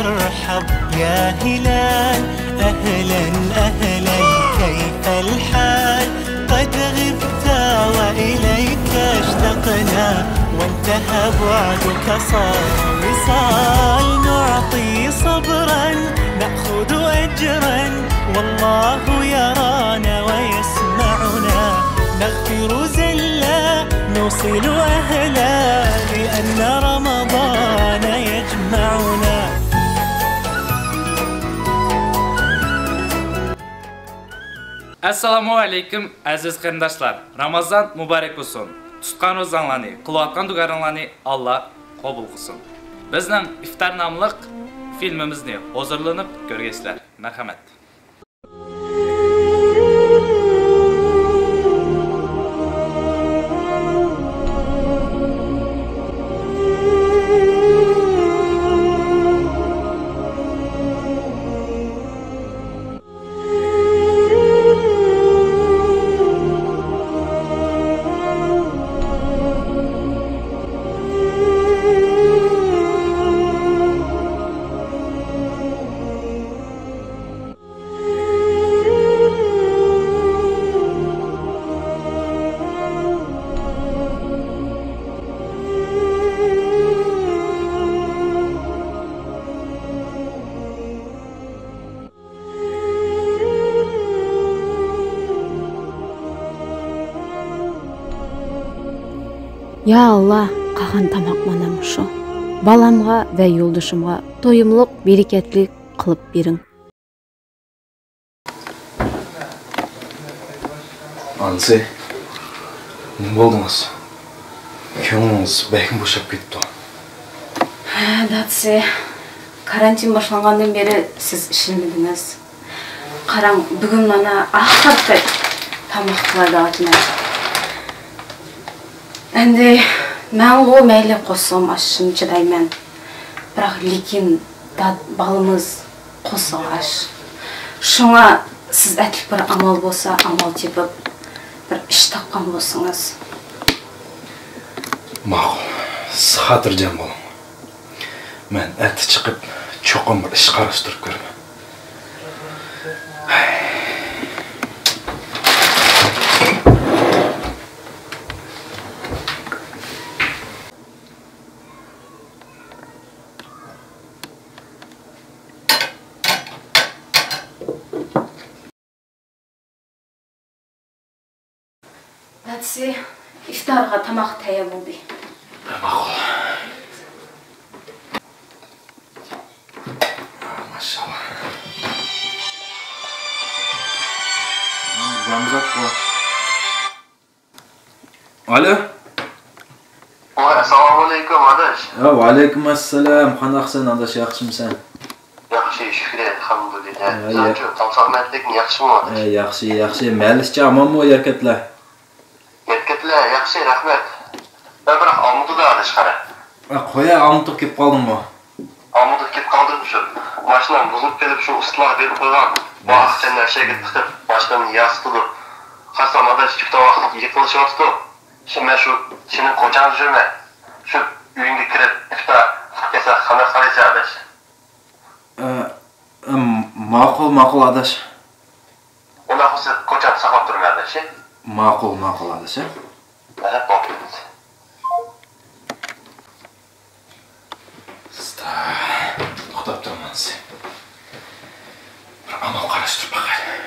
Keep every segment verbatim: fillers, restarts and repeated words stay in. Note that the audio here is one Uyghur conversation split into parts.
مرحب يا هلال، أهلا أهلا، كيف الحال؟ قد غبت وإليك اشتقنا، وانتهى بعدك صار وصال. نعطي صبرا، نأخذ أجرا، والله يرانا ويسمعنا. نغفر زلا، نوصل أهلا، لأن رمضان يجمعنا. ئەسسالامۇ ئەلەيكۇم، ئەزىز قېرىنداشلار! رامازان مۇبارەك بولسۇن! تۇتقان روزاڭلارنى، قىلىۋاتقان دۇئالاڭلارنى ئاللا قوبۇل قىلسۇن! بىزنىڭ ئىفتار ناملىق فىلىمىمىزنى ھۇزۇرلىنىپ كۆرگەيسىلەر. مەرھەمەت! يا ئاللا، قالغان تاماق مانا مۇشۇ. بالامغا ۋە يولدىشىمغا تويۇملۇق، بېرىكەتلىك قىلىپ بېرىڭ. ئانىسى، نېمە بولدىڭىز؟ كۆڭلىڭىز بەكمۇ بوشاپ كېتىپتۇ. ھە، دادىسى، كارانتىن باشلانغاندىن بېرى سىز ئىشلىمىدىڭىز. قاراڭ، بۈگۈن مانا ئاخىرقى تاماق قىلالايدىغان. ئەمدى مەنغۇ مەيلى قورسىقىم ئاچسىمۇ چىدايمەن. بىراق، لېكىن داد-، بالىمىز قورسىقى ئاچ. شۇڭا سىز ئەتىلىك بىر ئامال بولسا، ئامال تېپىپ، بىر ئىش تاپقان بولسىڭىز. ماقۇل، سىز خاتىرجەم بولۇڭ. مەن ئەتە چىقىپ، چوقۇم بىر ئىش قاراشتۇرۇپ كۆرىمەن. دادىسى، ئىفتارغا تاماق تەييار بولدى. ماقۇل. ماشائاللا. رامزان بۇ. ئالو. ۋەي، ئەسسالامۇئەلەيكۇم، ئاداش. ۋەئەلەيكۇم ئەسسالام. قانداقسەن، ئاداش، ياخشىمۇسەن؟ ياخشى، شۈكرى، ئەلھەمدۇلىللا. ھە، سەنچۇ، ساغ-سالامەتلىكمۇ، ياخشىمۇ، ئاداش؟ ھە، ياخشى، ياخشى. مەھەللىچە ئامانمۇ، يەركەتلەر؟ يەركەتلەر ياخشى، رەھمەت. مەن بىراق ئالمۇتىدا، ئاداش، قارا. ھە، قويە، ئالمۇتىغا كېلىپ قالدىڭمۇ؟ ئالمۇتىغا كېلىپ قالدىم، شۇ ماشىنام بۇزۇلۇپ قېلىپ، شۇ ئۇستىلارغا بېرىپ قويغان. بۇ ئاق تەننەرشەگە تىقىپ، ماشىنامنى ياسىتىدۇ. قارىسام، ئاداش، ئىككى ۋاقىت يېقىنلىشىۋاتىدۇ. شۇ مەن شۇ سېنىڭ كوچاڭدا يۈرىمەن. شۇ ئۆيۈڭگە كىرىپ، ئىپتار قىلىپ كەلسەك، قانداق قارايسەن، ئاداش؟ ئە، ئە، ماقۇل، ماقۇل، ئاداش. ئۇنداق بولسا، كوچامدا ساقلاپ تۇرىمەن، ئاداش. ماقۇل، ماقۇل، ئاداش. ھە، بولدى. ئۇستا، توختاپ تۇرۇڭ، ئانىسى. بىر ئامال قاراشتۇرۇپ باقايلى.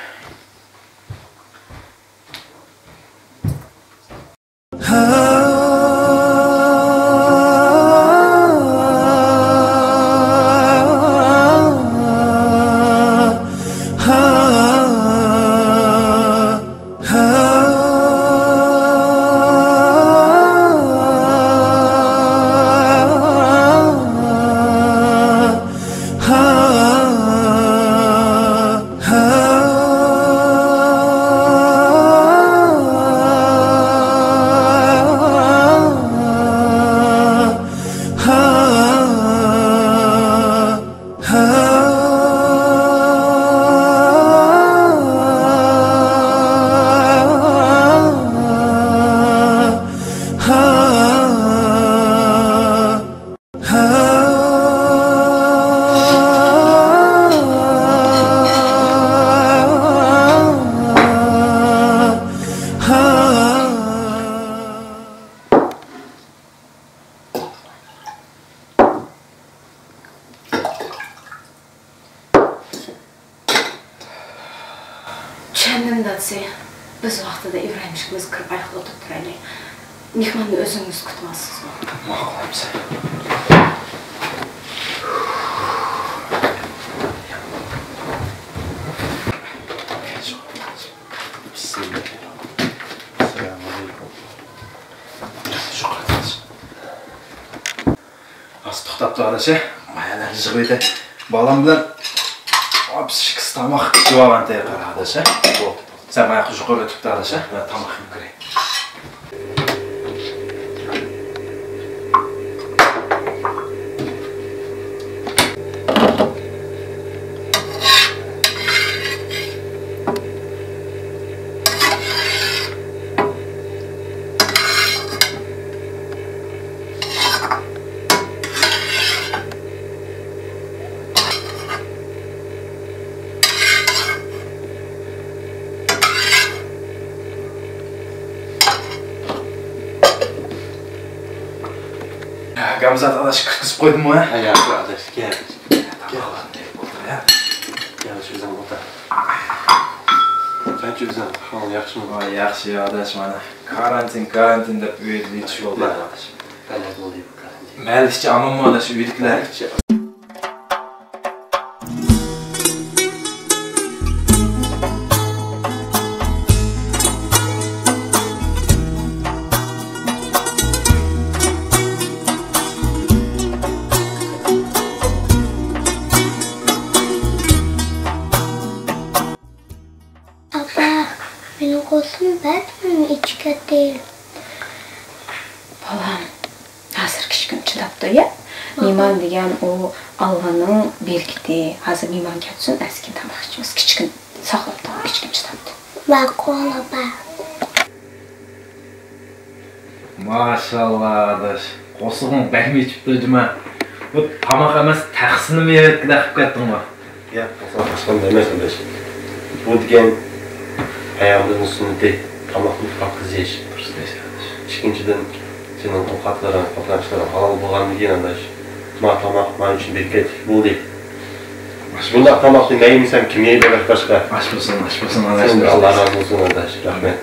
بىز ۋاقتىدا ئىبراھىم ئىككىمىز كىرىپ ئاياغدا ئولتۇرۇپ تۇرايلى. مېھماننى ئۆزىڭىز كۈتۈۋالسىزغۇ؟ ماقۇل، ھەمسە. بىسمىللا. ئەسسالامۇ ئەلەيكۇم. شۇكرى، ئاداش. ھازىر توختاپتۇ، ئاداش، ھە؟ مايالار يىغىۋېتە. بالام بىلەن ئاپىسى ئىككىسى تاماق ئىچىۋالغانتى، قارا، ئاداش، ھە؟ بولدى. سەن ماياققا يۇقىرى ئۆتۈپ تۇر، ئاداش، ھە؟ مەن تاماق يېگۈم كىرەي. گامزات ئاداش كىرگۈزۈپ قويدۇمغۇ، ھە؟ ھە، ياخشى ئاداش، كەل. كەل. كەل، شۇ ئۆزۈڭ ئولتۇر. قانچە ئۆزۈڭ، ئەھۋالىڭ ياخشىمۇ؟ ۋاي، ياخشى ئاداش، مانا كارانتىن، كارانتىن دەپ ئۆيدە يېتىش بولدى. بەلە بولدى بۇ كارانتىن. مەھەللە ئىچى ئامانمۇ ئاداش، ئۆيدىكىلەر؟ ئاپا، مېنىڭ قورسىقىم بەك ئېچىپ كەتتى. بالام، ھازىر كىچىككىنە چىداپ تۇر، يا؟ ماقۇل. مېھمان دېگەن ئۇ ئاللانىڭ بېرىكىتى. ھازىر مېھمان كەتسۇن، ئەسكىن تاماق ئىچىمىز. كىچىككىنە ساقلاپ تۇر، كىچىككىنە چىداپ تۇر. ماقۇل، ئاپا. ماشاللا ئاداش، قورسىقىڭ بەكمۇ ئېچىپتۇ جۇما. بۇ تاماق ئەمەس، تەخسىنىمۇ يەۋەتكۈدەك قىلىپ كەتتىڭغۇ. گەپ قىلساڭ باشقا ئەمەس ئاداش. بۇ دېگەن پەيغەمبىرىمىزنىڭ سۈننىتى، تاماقنى پاكىز يېيىش. دۇرۇس دەيسەن ئاداش. ئىككىنچىدىن، سېنىڭ ئوقەتلىرىڭ، قىلغان ئىشلىرىڭ ھالال بولغاندىن كېيىن ئاداش، ما تاماق مانا ئۈچۈن بېرىكەتلىك بولدى. بۇنداق تاماقنى مەن يېمىسەم كىم يەيدۇ ئاداش باشقا؟ ئاش بولسۇن، ئاش بولسۇن ئاداش. سەن ئاللا رازى بولسۇن ئاداش. رەھمەت.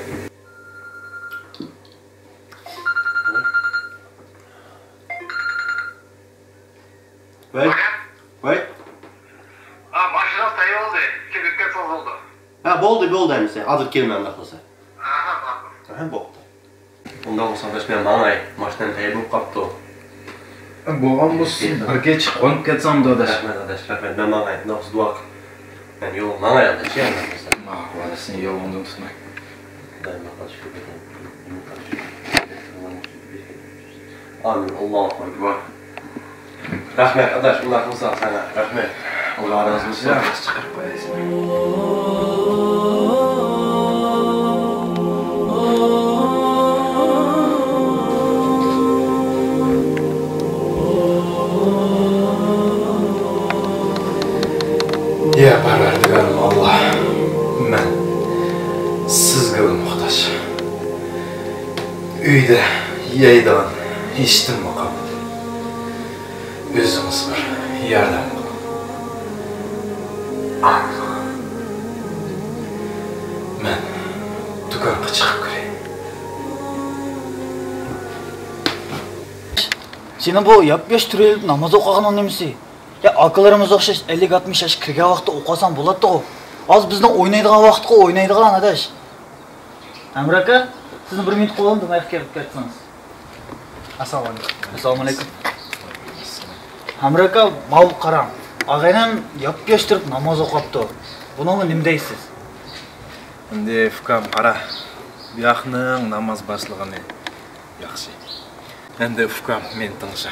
ۋەي. ۋەي. ھە، ماشىنا تەييار بولدى. كېلىپ كەتسىڭىز بولدى. ھە، بولدى، بولدى ئەمىسە. ھازىر كېلىمەن، ئۇنداق بولسا. ئاھا، ماقۇل. ھە، بوپتۇ. ئۇنداق بولسا ئاداش، مەن ماڭاي. ماشىنام تەييار بولۇپ قاپتۇ. ھە، بولغان بولسا، بىر كەچ قونۇپ كەتسەڭمىدى ئاداش؟ رەھمەت ئاداش، رەھمەت. مەن ماڭاي. ئۇنداق بولسا دۇئا قىل. مەن يولغا ماڭاي ئاداش، يا، ئۇنداق بولسا. ماقۇل ئاداش، سېنى يولۇڭدىن تۇتماي. خۇدايىم ماقال شۈكۈر. ئامىن. ئاللاھۇ ئەكبەر. رەھمەت ئاداش، ئۇنداق قىلساڭ ساڭا رەھمەت. ئاللا رازى بولسۇن. ياخشى چىقىرىپ قوياي سېنى. يا پەرۋەردىگارىم ئاللا، مەن سىزگىلا موھتاج. ئۆيدە يەيدىغان ھېچنېمىمۇ قالمىدى. ئۆزىڭىز بىر ياردەم قىلىڭ. مەن دۇكانغا چىقىپ كىرەي. سېنىڭ بۇ ياپياش تۈرۈلۈپ ناماز ئوقۇغىنىڭ نېمىسى؟ يا، ئاكىلىرىمىز ئوخشاش ئەللىك ئاتمىش ياش كىرگەن ۋاقىتتا ئوقۇساڭ بولاتتىغۇ. ھازىر بىزنىڭ ئوينايدىغان ۋاقىتقۇ ئوينايدىغان ئاداش. ھەمرا ئاكا، سىزنى بىر مىنۇت قويۇپ، ماياققا كىرىپ كەتسىڭىز. ئەسسالامۇ ئەلەيكۇم. ئەسسالامۇ ئەلەيكۇم. ھەمرا ئاكا، ماۋۇ قاراڭ. ئاغىنەم ياپياش تۇرۇپ ناماز ئوقۇپتۇ. بۇنىڭغا نېمە دەيسىز؟ ئەمدى ئۇكام، قارا. بۇياقنىڭ ناماز باشلىغىنى ياخشى. ئەمدى ئۇكام، مېنى تىڭشا.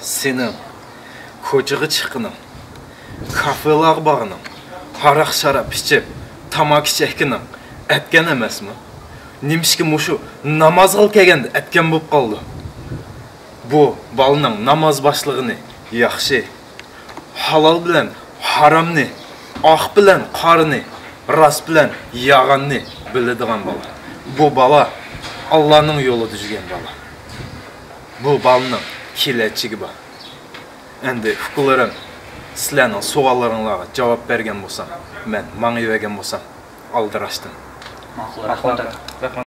سېنىڭ كوچىغا چىققىنىڭ، كافېلارغا بارغىنىڭ، ھاراق-شاراب ئىچىپ، تاماكا چەككىنىڭ ئەتكەن ئەمەسمۇ؟ نېمىشقا مۇشۇ نامازغا كەلگەندە ئەتكەن بولۇپ قالىدۇ؟ بۇ بالىنىڭ ناماز باشلىغىنى ياخشى. ھالال بىلەن ھارامنى، ئاق بىلەن قارىنى، راست بىلەن يالغاننى بىلىدىغان بالا. بۇ بالا ئاللانىڭ يولىدا يۈرگەن بالا. بۇ بالىنىڭ كېلەچىكى بار. ئەمدى ئۇكىلىرىم، سىلەرنىڭ سوئاللىرىڭلارغا جاۋاب بەرگەن بولسام، مەن ماڭىۋەرگەن بولسام، ئالدىراشتىم. ماقۇل، رەھمەت. رەھمەت.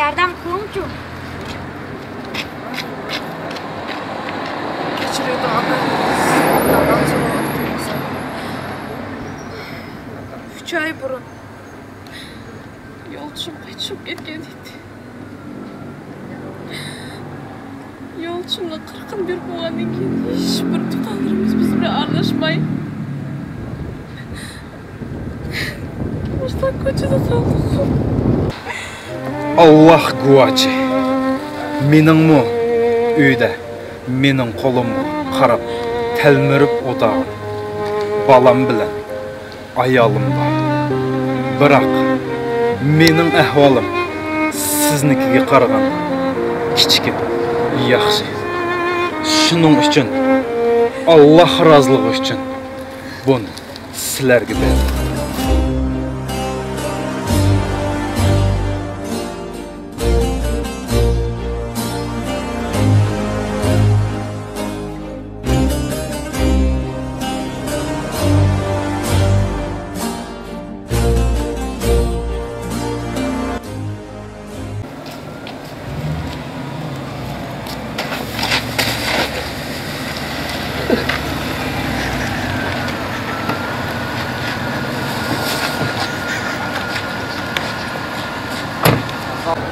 ياردەم قىلىڭچۇ. كەچۈرۈڭ، ئاكا. ئۈچ ئاي بۇرۇن يولدىشىم قېچىپ كەتكەن ئىدى. يولدىشىمنىڭ قىرىقىنى بېرىپ بولغاندىن كېيىن، ھېچبىر تۇغقانلىرىمىز بىز بىلەن ئارىلاشماي، مۇشۇنداق كوچىدا قالدۇق. ئاللاھ گۇۋاھچى، مېنىڭمۇ ئۆيدە مېنىڭ قولۇمغا قاراپ تەلمۈرۈپ ئولتۇرغان بالام بىلەن ئايالىم بار. بىراق، مېنىڭ ئەھۋالىم سىزنىڭكىگە قارىغاندا كىچىككىنە ياخشى. شۇنىڭ ئۈچۈن ئاللاھ رازىلىقى ئۈچۈن بۇنى سىلەرگە بەردىم.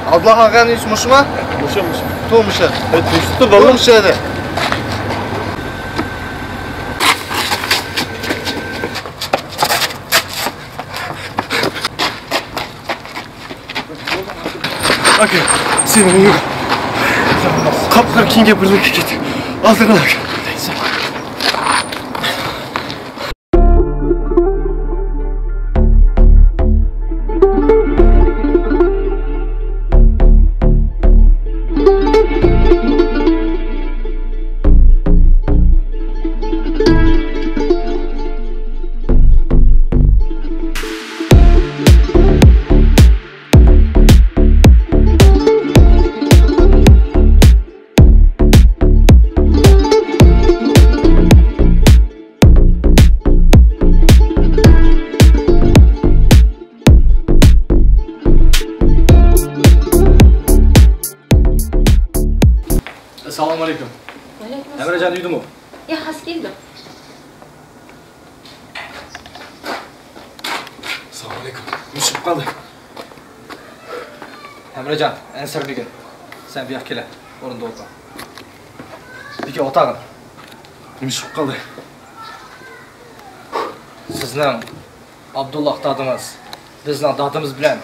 ئابدۇللا خاقان يۈز مۇشۇما؟ مۇشۇ، مۇشۇ. تو مۇشۇ. تو مۇشۇ. ئاكا، سېنىڭ ئۆيۈڭ قاپقارا كىيىنگەن بىر ئەركەك كەتتى. ئالدىڭغا ئاكا. ئەسسالامۇ ئەلەيكۇم. ۋەئەلەيكۇم ئەسسالام. ھەمراجان ئۆيدىمۇ؟ ياق، ھازىر كەلدىم. ئەسسالامۇ ئەلەيكۇم. نېمە ئىش بولۇپ قالدى؟ ھەمراجان، ئەنسىرىمىگىن. سەن بۇ ياققا كېلە، ئورۇندا ئولتۇر. بىكە ئولتۇرغىن. نېمە ئىش بولۇپ قالدى؟ سىزنىڭ ئابدۇللا دادىڭىز بىزنىڭ دادىمىز بىلەن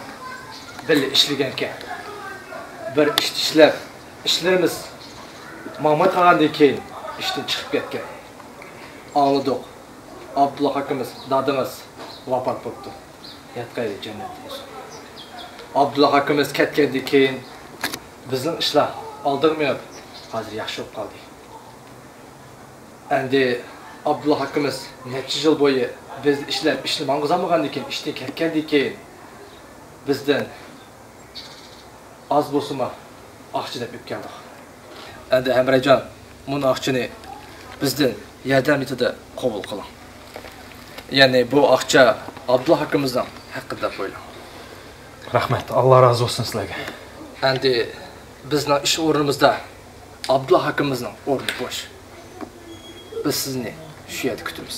بىللە ئىشلىگەنىكەن. بىر ئىشتا ئىشلەپ، ئىشلىرىمىز ماڭماي قالغاندىن كېيىن ئىشتىن چىقىپ كەتكەن. ئاڭلىدۇق، ئابدۇللا ئاكىمىز، دادىڭىز ۋاپات بوپتۇ. ياتقان يېرى جەننەت بولسۇن. ئابدۇللا ئاكىمىز كەتكەندىن كېيىن بىزنىڭ ئىشلار ئالدىغا مېڭىپ، ھازىر ياخشى بولۇپ قالدى. ئەمدى ئابدۇللا ئاكىمىز نەچچە يىل بويى بىزدە ئىشلەپ، ئىشنى ماڭغۇزالمىغاندىن كېيىن، ئىشتىن كەتكەندىن كېيىن، بىزدىن ئاز بولسىمۇ ئاقچا دەپ ئېلىپ كەلدۇق. ئەمدى ھەمراجان، مۇنۇ ئاقچىنى بىزدىن ياردەم نىيىتىدە قوبۇل قىلىڭ. يەنى بۇ ئاقچا ئابدۇللا ئاكىمىزنىڭ ھەققىدە دەپ قويۇڭ. رەھمەت، ئاللا رازى بولسۇن سىلەرگە. ئەمدى بىزنىڭ ئىش ئورنىمىزدا ئابدۇللا ئاكىمىزنىڭ ئورنى بوش. بىز سىزنى شۇ يەردە كۈتىمىز.